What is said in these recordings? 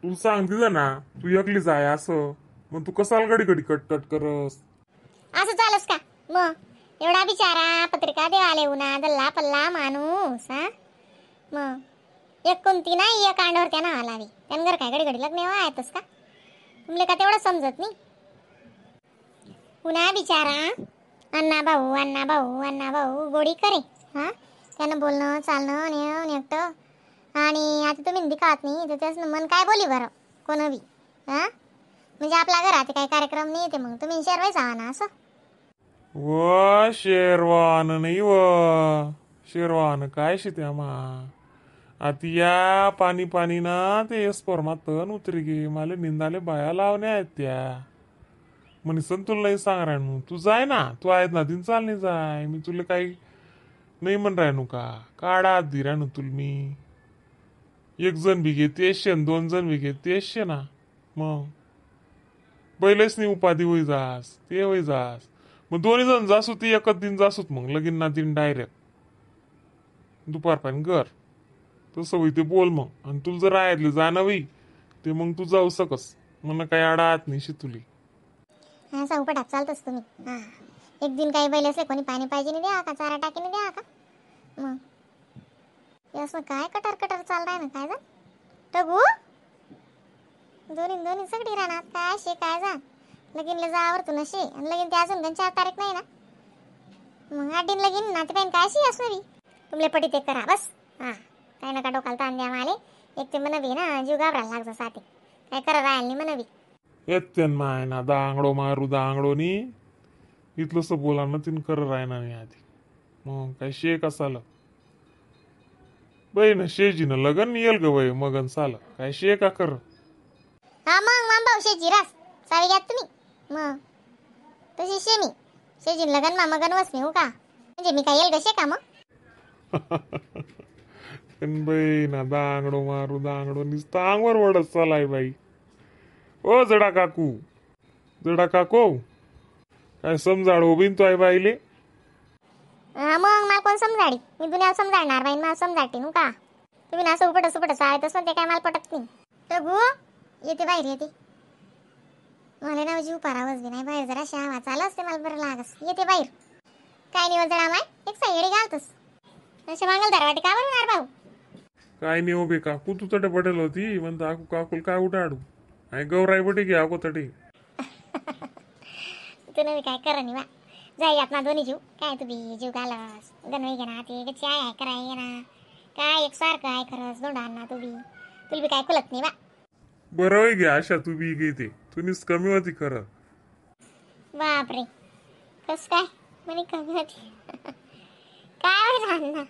तू सांगते ना तू एकली जाय असं, मग तू कसाल घडी घडी कट कट करस? असं चालस का मग? एवढा बिचारा पत्रिका देवाले उन्हा दल्ला पल्ला माणूस. हा मग एक कोणती नाही एक अंडावर त्या नावा लावी त्यांना काय घडी घडी लग्न आहेतच का? तुमले का तेवढं समजत नाही? उन्हा बिचारा अण्णा भाऊ अण्णा भाऊ अण्णा भाऊ गोडी करे. हा त्यानं बोलणं चालणं नेव नेकटं आणि आता तुम्ही दिखात नाही तर त्याचं मन काय बोली बरं कोण बी. हा म्हणजे आपला घरात काही कार्यक्रम नाही ते मग तुम्ही शेरवाय जा ना असं. व शेरवान नाही व शेरवान काय शित्या मा आता या पाणी पाणी ना ते एसपर तण उतरी गे मला निंदाले बाया लावण्या आहेत त्या म्हणे. सण तुला नाही सांग राहणू, तू जाय ना, तू आहेत ना दिन चाल नाही जाय, मी तुला काही नाही म्हण राहणू का? काढा दी राहणू तुला मी. एक जण बी घे तेच शे, दोन जण बी घे तेच शे ना, मग पहिलेच नाही उपाधी होई जास ते होई जास, मग दोन्ही जण जासू ते एकच दिन जासूत मग लगीन ना दिन डायरेक्ट दुपार पाणी घर तसं होई ते बोल मग. आणि तुला जर राहिलं जाणं होई ते मग तू जाऊ सकस, मला काही आडात नाही शितुली. हा सांगपटात चालतच तुम्ही. हा एक दिन काही बैल असले कोणी पाणी पाहिजे नाही द्या का, चारा टाकी नाही द्या का? मग हे असं काय कटर कटर चाललाय ना काय जा टगू दोन्ही दोन्ही सगळी राहणार काय शे काय जा लगीनला जावर तू नशे आणि लगीन ते अजून गण 4 तारीख नाही ना, मग 8 दिन लगीन ना ते पाहिजे काय शी असणारी तुमले पटी ते करा बस. हा काय नका डोकाला ताण द्या माले, एक ते म्हणबी ना जीव घाबरायला लागजा साथे काय करा राहिल नाही म्हणबी. येते माय ना दांगडो मारू दांगडो नी इथलंसं बोला ना तीन कर राहणार नाही आधी मग काय शे कसाला बाई ना शेजी ना लगन येईल ग बाई मगन साल काय शे का कर. हा मग माम भाऊ शेजी रास सावी घ्या तुम्ही मग तशी शे मी शेजी लगन मा मगन वसमी हो का म्हणजे मी काय येईल कसे का मग? पण बाई ना दांगडो मारू दांगडो नुसतं अंगवर वडत चालाय बाई. ओ जडा काकू जडा काकू काय समजाड हो बिन तो आई बाईले. मग मला कोण समजाडी, मी दुनियाला समजाडणार बाई, मला समजाडते नु का? तुम्ही ना असं उपट सुपट आहे तसं ते काय मला पटत नाही. टगू येते बाहेर येते मला ना जीव पारावच बी नाही बाहेर जरा शावा चालू असते मला बरं लागस येते बाहेर. काय नाही जरा माय एक सायडी घालतोस अशा मांगल दरवाटे का बनणार भाऊ? काय नाही हो बे काकू तू तटे पटेल होती म्हणता आकू काकूल काय उठाडू आणि गौराई बटे घे आको तटे. तू नवी काय कर नाही बा जाई आपला दोन्ही जीव काय तू बी जीव घालस गणवी घे ना ते कशी आहे कराय ना काय एक सारखं आहे खरंच दोंडा ना तू बी तुला बी काय खुलत नाही बा. बरं होय घे आशा तू बी घे ते तुम्हीच कमी होती खरं. बापरे कस काय म्हणे कमी होती काय होईल अण्णा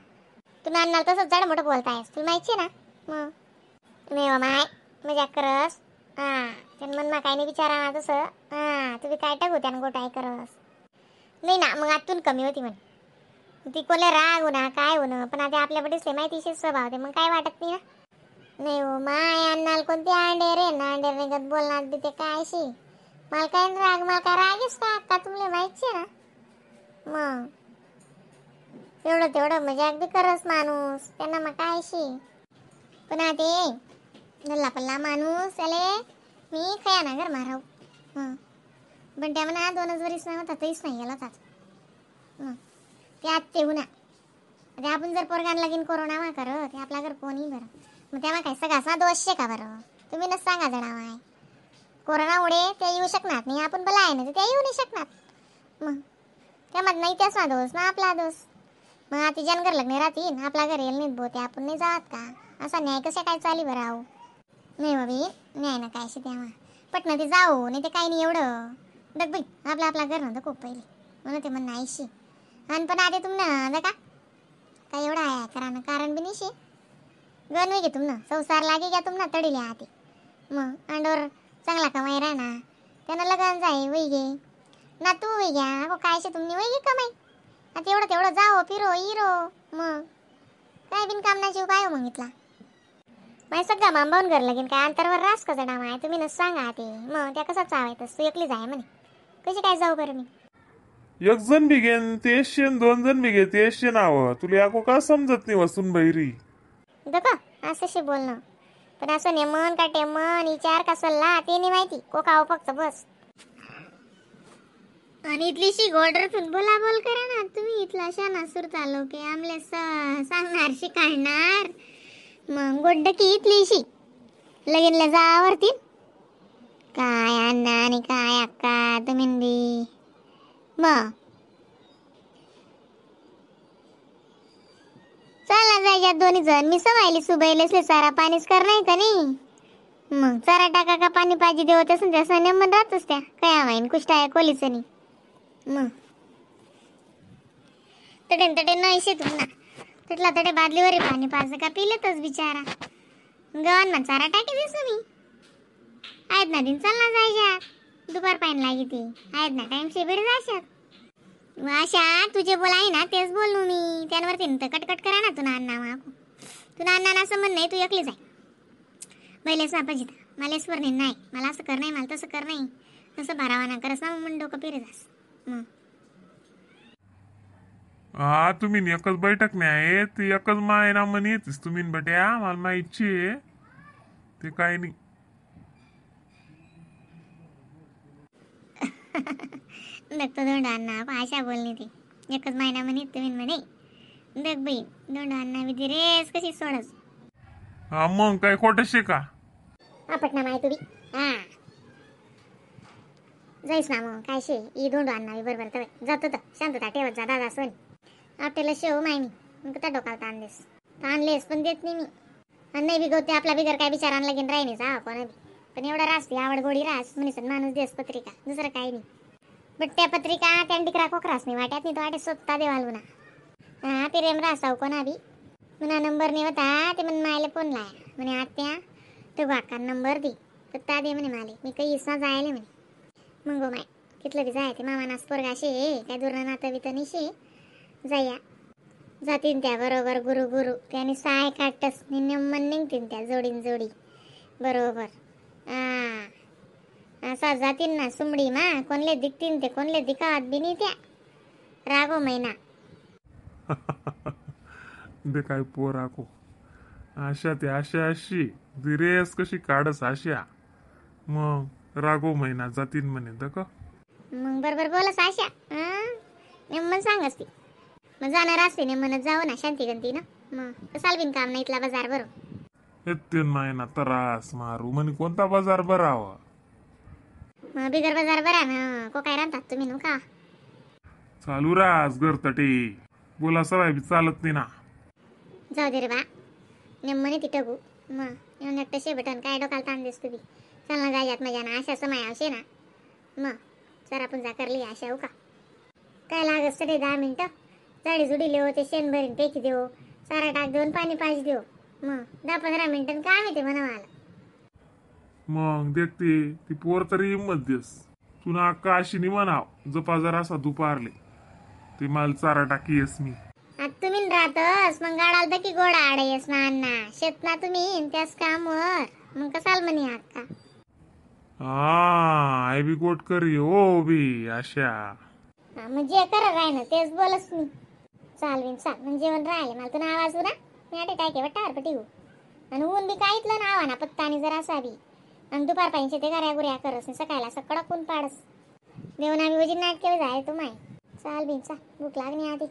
तू अण्णाला तसंच जड मोठं बोलतायस तुला माहिती आहे ना? मग नाही माय मजा करस. हा त्यानं मनमा काय नाही विचारा ना तसं. हा तुम्ही काय टाकू त्यानं गोट आहे करस नाही ना मग आतून कमी होती म्हणे ती कोणला राग होणार काय होणं पण आता आपल्याकडे माहिती स्वभाव ते मग काय वाटत नाही ना. नाही हो माय अण्णाला कोणते अंडे रे ना अंडे निघत बोलणार बी ते काय शी मला काय राग मला काय रागेच का अक्का तुमले माहिती आहे ना? मग एवढं तेवढं म्हणजे अगदी करस माणूस त्यांना मग काय शी पण ते नल्ला पल्ला माणूस त्याले मी खया ना घर माराव. हं पण त्या म्हणा 2 वरीस नाही होता तरीच नाही गेला होता. हं ते आत्ते हुना आता आपण जर पोरगान लगीन कोरोना मा कर ते आपला घर कोणी बरं मग तेव्हा काय सगळा दोष का बरं तुम्ही न सांगा जरा माय कोरोनामुळे ते येऊ शकणार नाही आपण भला आहे ना तर ते येऊ नाही शकणार मग त्यामध्ये नाही त्याच ना दोष ना आपला दोष. मग आता जनगर लग्न राहतील आपला घर येईल नाही भो ते आपण नाही जात का असा न्याय कशा काय चाली बरं आहो? नाही बाबी न्याय ना काय तेव्हा पटणं ते जाऊ नाही ते काही नाही एवढं डग बाई आपला आपला घर नव्हतं खूप पहिले म्हणून ते म्हणणं आईशी आणि पण आता तुम ना का काय एवढं आहे करा ना कारण बी नाही गण घे तुम ना संसार लागे घ्या तुम ना तडीले आते मग अंडोर चांगला कमाई राहणार त्यांना लगन जाय वही घे ना तू वही घ्या अगो काय शे तुमनी वही घे कमाई आता एवढं तेवढं जाओ फिरो इरो मग काय बिन काम ना जीव काय हो मग इथला माय सगळा मांबावून घर लगीन काय अंतरवर रास का जडा माय तुम्ही न सांगा ते मग त्या कसा चावायतस तू एकली जाय म्हणे कशी काय जाऊ बरं मी? एक जण बी घेन तेच शेन 2 जण बी घे तेच शे नाव तुला याको का समजत नाही वसून बहिरी दका असं शे बोलणं पण असं नेमन का टेमन विचार का सल्ला ते नाही माहिती कोकाव फक्त बस. आणि इथलीशी गोडर बोला बोल करा ना तुम्ही इथला शाना सुरता लोक आमले सांगणार शिकाडणार मग गोड्ड की इथलीशी लगीनला जावरती काय अण्णा आणि काय अक्का तुम्ही बी मग चला जायच्या दोन्ही जण. मी समायली सुबैलेसले चारा पाणीच कर नाही का नाही मग चारा टाका का पाणी पाहिजे देव तसं त्या सण्या मन राहतच त्या काय माहीन कुष्ट आहे कोलीच नाही मग तटेन तटेन नाही शेतून ना तिथला तटे बादलीवर पाणी पाजं का पिलेतच बिचारा गव्हाण मग चारा टाकी दिसू मी आहेत ना दिन चल ना जायच्यात दुपार पाणी लागी ती आहेत ना टाइम शेबीर जाशात. अशा तुझे बोल आहे ना तेच बोलू मी त्यांवरती तर कटकट करा ना तू अण्णा माकू तू अण्णा असं म्हण नाही तू एकलीच आहे बैलेच ना पाहिजे मला नाही नाही मला असं कर नाही मला तसं कर नाही तसं बारावाना करस ना म्हणून डोकं पिरे जास. मग हा तुम्ही एकच बैठक नाही आहे ती एकच माय ना म्हणे येतीस तुम्ही बट्या मला माहिती आहे ते काय नाही. बघतो दोंडो अण्णा आशा बोलणी ती एकच महिना म्हणे तुम्ही म्हणे बघ बाई दोंडो अण्णा विधी रेस कशी सोडस. हा मग काय खोटं शे का आपट ना माय तुडी हा जाईस ना मग काय शे ई दोंडो अण्णा बी बरोबर तर जातो तर शांतता ठेवत जा दादा सोनी आपल्याला शेव माय मी मग त्या डोकाला ताण देस ताणलेस पण देत नाही मी आणि नाही बी गवते आपला बिगर काय बिचार आणला घेऊन राही जा कोणा बी पण एवढा रास ती आवड गोडी रास म्हणीसन माणूस देस पत्रिका दुसरं काही नाही. बट त्या पत्रिका त्या डिकरा कोकरास नाही वाट्यात नाही तो वाटे स्वतः देवाल ना हा प्रेम रासाव कोणा बी म्हणा नंबर नाही होता ते म्हण मायला फोन लाया म्हणे आत्या तू काका नंबर दे तर ता दे म्हणे माले मी काही इसना जायले म्हणे मग गो my कितलं बी जाय ते मामा नास पोरगा शे काय दूर नातं बी तर निशे जाया जातीन त्या बरोबर गुरु गुरु त्याने साय काटस निम्मन निघतीन त्या जोडीन जोडी बरोबर हा असा जातीन ना सुमडी मा कोणले दिखतीन ते कोणले दिखावत बी नाही त्या रागो महिना. ते काय पोर आको आशा ते आशा अशी ती रेस कशी काढस आशा मग रागो महिना जातीन म्हणे दक मग बरोबर बोलस आशा नेमन सांगस ती मग जाणार असते नेमनच जाऊ ना शांती गंती ना मग कसाल बिन काम नाही इथला बाजार बरोबर येते नाही ना त्रास मारू म्हणे कोणता बाजार बरावा मग बिगर बाजार बरा ना को काय राहतात तुम्ही नु का चालू रास घरतटे बोला सवाय बी चालत नाही ना. जाऊ दे रे बा नेमने ती टगू मग येऊन एकटं शेबटन काय डोकाला ताण देस तुम्ही चल ना जायच्यात मजा ना अशा समय आवशे ना मग सर आपण जा करली आशा हो का काय लागत सगळे 10 मिनटं जाडी जुडी लेव ते शेण भरीन पेकी देऊ सारा टाक देऊन पाणी पाहिजे देऊ मग 10-15 मिनिटं काम येते म्हणा मला. मग देखते ती पोर तरी हिंमत देस तू ना अक्का अशी नाही म्हणाव जपा जरा असा दुपारले ते मला चारा टाकी येस मी. आता तुम्ही राहतस मग गाडाल तर की गोडा आड येस ना अण्णा शेत ना तुम्ही त्याच कामवर मग कसाल म्हणे अक्का. हा I बी गोट करी हो बी आशा. हा, मग जे कर राय ना तेच बोलस मी चालवीन चाल मग जेवण राहिले मला तुला आवाज ना मी आटे टाके वाटावर पटी आणि ऊन बी काय इथलं नाव ना पत्ता आणि जरा असा बी आणि दुपार पाहिजे ते घऱ्या गुऱ्या करस नाही सकाळला असं कडक ऊन पाडस देऊन आम्ही वजीन नाटके जाय तू माय चाल बिन चाल भूक लागणी आधी.